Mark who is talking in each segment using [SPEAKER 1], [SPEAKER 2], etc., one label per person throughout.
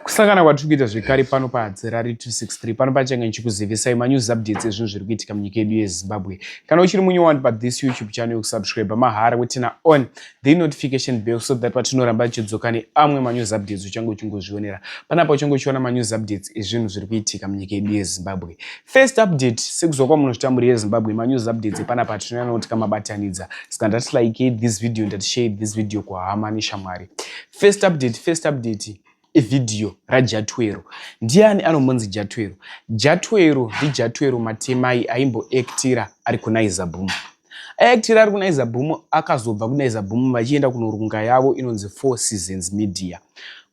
[SPEAKER 1] Kusangana kwatiri kuita zvekare pano paHadzirari 263 pano pachange ndichikuzivisai manews updates ezvinhu zviri kuitika munyika yedu yeZimbabwe. Kana uchiri munyowani pathis YouTube channel yokusubscribe mahara weturn on the notification bell so that patinoramba tichidzoka neamwe manews updates uchange uchingozvionera. Panapa uchange uchiona manews updates ezvinhu zviri kuitika munyika yedu yeZimbabwe. First update sekuzwa kwamunozvita mhuri yeZimbabwe manews updates epanapa tinonyanya kuti kamabatanidza. Saka ndati like this video ndati share this video kuhama neshamwari. First update, first update ivhidhiyo raJatwero. Ndiani anombonzi Jatwero? Jatwero ndiJatwero Matemai aimboactira ari kuNaiza Boom. Aiactira ari kuNaiza Boom akazobva kuNaiza Boom vachienda kunorunga yavo inonzi Four Seasons Media.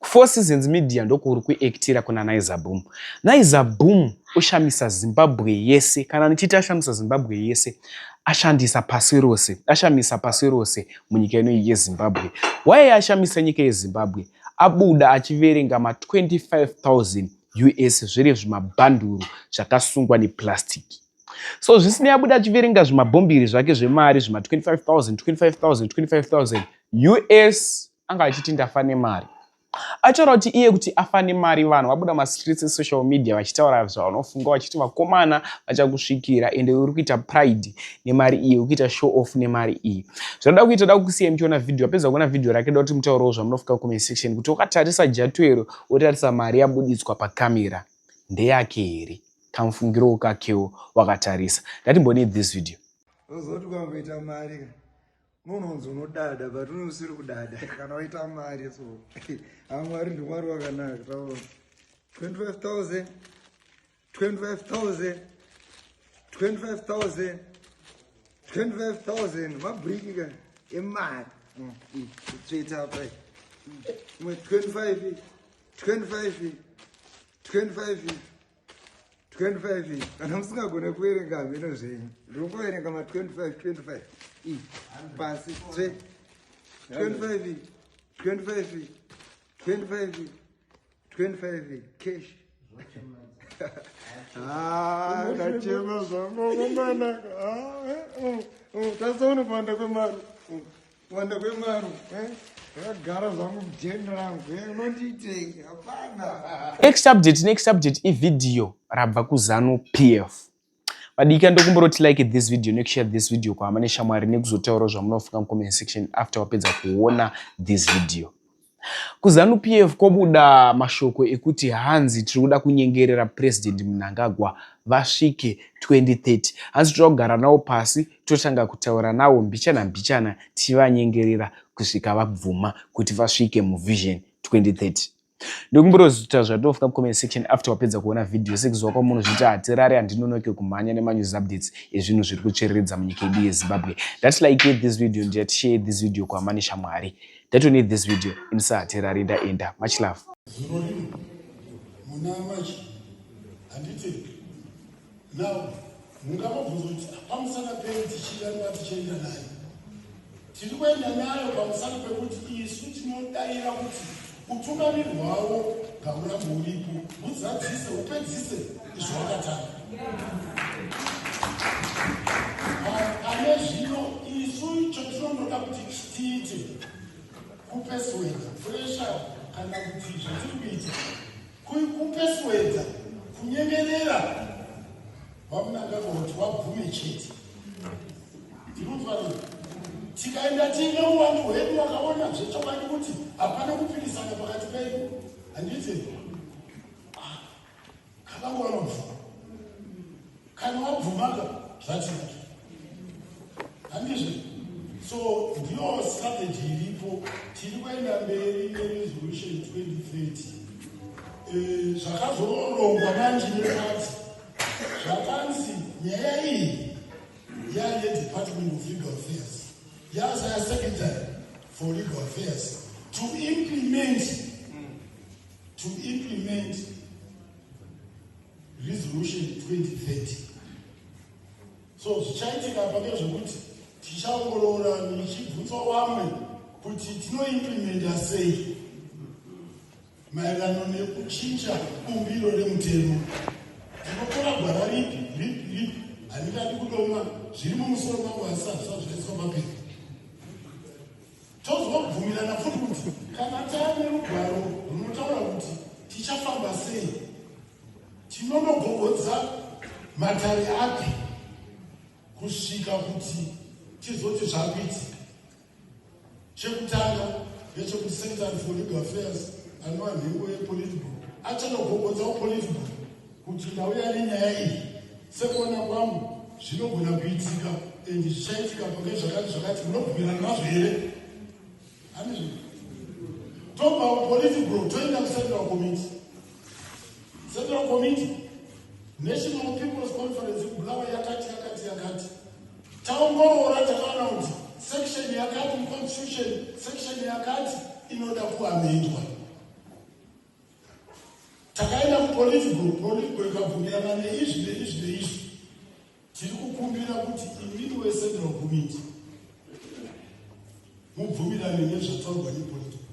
[SPEAKER 1] Four Seasons Media ndokuri kuactira kuna Naiza Boom. Naiza Boom oshamisa Zimbabwe yese. Kana ndichiti ashamisa Zimbabwe yese, ashandisa pasi rose, ashamisa pasi rose munyika ino yeZimbabwe. Why ashamisa nyika yeZimbabwe? Abuda achiverenga ma 25,000 US zviri zvimabhanduru zvakasungwa neplastic. So zvisinei abuda achiverenga zvimabhombiri zvake zvemari zvima 25,000, 25,000, 25,000 US anga achiti ndafa nemari. Achitaura kuti iye kuti afa nemari vanhu vabuda mastreets esocial media vachitaura zvavanofunga vachiti vakomana vachakusvikira ende uri kuita pride nemari iyi uri kuita show off nemari iyi. Zvanoda kuita da kusiya muchiona video apedza kuona video rake da kuti mutaurewo zvamunofunga comment section kuti wakatarisa Jatwero wotarisa mari yabuditswa pakamera ndeyake here kamufungiro kakewo wakatarisa. Ndatimbonei this video.
[SPEAKER 2] Uzoti ukangoita mari ka unonzi unodada but une usiri kudada kana waita mari so hamwari ndimwari wakanaka taona 25000 25000 25000 25000 mabhiriki ka emari tsveta apa imwe 25 25 25 25 kana musingagone kuverenga hameno zvenyu ndiri kuverenga ma 25 25 i pasi tsve 25 25 25 25 cash. Ah, ndachema zvangu komana. Tasaona kuwanda kwemari. Kuwanda kwemari. Ndakagara zvangu mujeni rangu. Unondiitei? Hapana.
[SPEAKER 1] Next update, next update ivideo rabva kuZanu PF. Vadika ndokumbura kuti like this video nekushare this video kuhama neshamwari nekuzotaurawo zvamunofunga mucomment section after wapedza kuona this video. KuZanu PF kobuda mashoko ekuti hanzi tiri kuda kunyengerera President Mnangagwa vasvike 2030. Hanzi toda kugara navo pasi totanga kutaura navo mbichana mbichana tichivanyengerera kusvika vabvuma kuti vasvike muVision 2030. Ndokumbura zvatinofunga mucomment section after wapedza kuona video sekuziva kwamunozviita hatirare handinonoke kumhanya nemanews updates ezvinhu zviri kutsvereredza munyika yedu yeZimbabwe. Ndati like this video ndati share this video kuhama neshamwari. Ndatone this video inisa hatirare ndaenda. Much love.
[SPEAKER 3] Zuro rino muna March handiti now mungambobvunza kuti pamusana pei tichiramba tichienda nayo. Tiri kuenda nayo pamusana pekuti isu tinodaira kuti utungamiri hwavo ngaurambe uripo huzadzise hupedzise izvo wakatanga. Pane zvino isu icho tinondoda kuti tiite kupeswedza pressure kana kuti zvatiri kuita kupeswedza kunyengerera VaMnangagwa kuti vabvume chete. Ndinonzwa nei? Tikaenda tiine uwandu hwedu vakaona zvechokwadi kuti hapana kupikisana pakati pedu. Handiti? Ah, kavangu vanobvuma. Kana wabvumaka zvatinazvo. Handizvo? So ndiyo strategy iripo. Tiri kuenda mberi neresolution 2030. Eh, zvakazorongwa manje nepati zvakanzi nyaya iyi yari yedepartment of legal affairs yaza yasecretary for legal affairs to implement to implement resolution 2030. So zvichaitika apa ndezvekuti tichaongorora nichibvunzwa vamwe kuti tinoimplementa sei maererano nekuchinja bumbiro remutemo. Tinotora gwara ripi ripi ripi, handingadi kudoma zviri mumusoro mangu asi hazvisati zvaiswa papepa. Tozobvumirana futi kuti kana taane rugwaro runotaura kuti ticha sei? Tinonogogodza matare api kusvika kuti tizoti zvakuitika? Chekutanga ndechekuti Secretary for Legal Affairs, anova nhengo yePolitburo, achanogogodzawo Politburo kuti ndauya nenyaya iyi, sekuona kwangu zvinogona kuitika and zvichaitika pange zvakati zvakati, munobvumirana nazvo here? Handizvo? Tobva kuPolitburo toenda kuCentral Committee. Central Committee, National People's Conference kuBulawayo yakati yakati yakati, taongorora takaona kuti section yakati muconstitution, section yakati inoda kuamendwa. Takaenda kuPolitburo, Politburo ikabvumirana neizvi neizvi neizvi. Tiri kukumbira kuti imini weCentral Committee mubvumirane nezvataurwa nePolitburo.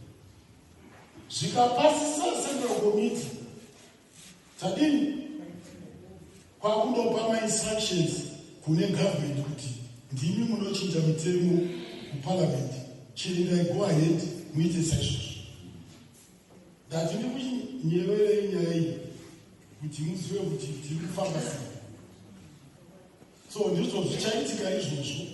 [SPEAKER 3] Zvikapasisa Central Committee, tadini? Kwakundopa mainstructions kune government kuti ndimi munochinja mitemo kuparliament, chiendai, go ahead, muite saizvozvo. Ndati ndikunyeverei nyaya iyi kuti muzive kuti tiri kufamba sei. So ndizvo zvichaitika izvozvo.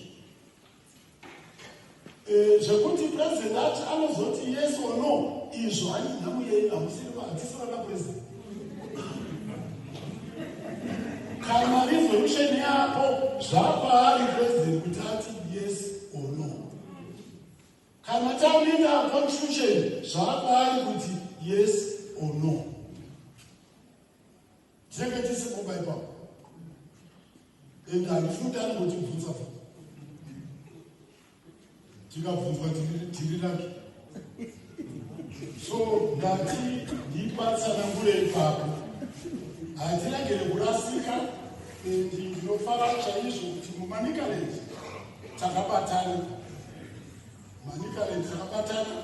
[SPEAKER 3] Zvekuti president ati anozoti yes or no, izvo handinhamu yenyu, hamusiri, hatisiri vana president. Kana resolution yapo, zvapaari president kuti ati yes or no. Kana tamenda constitution, zvapaari kuti yes or no. Tinenge tisipoba ipapo and handifuni kuti anongotibvunza futi. Tikabvunzwa tiri rake. So ndati ndipatsanangure ipapo, hatiregere kurasika. And ndinofara chaizvo kuti muManicaland takabatana, Manicaland takabatana.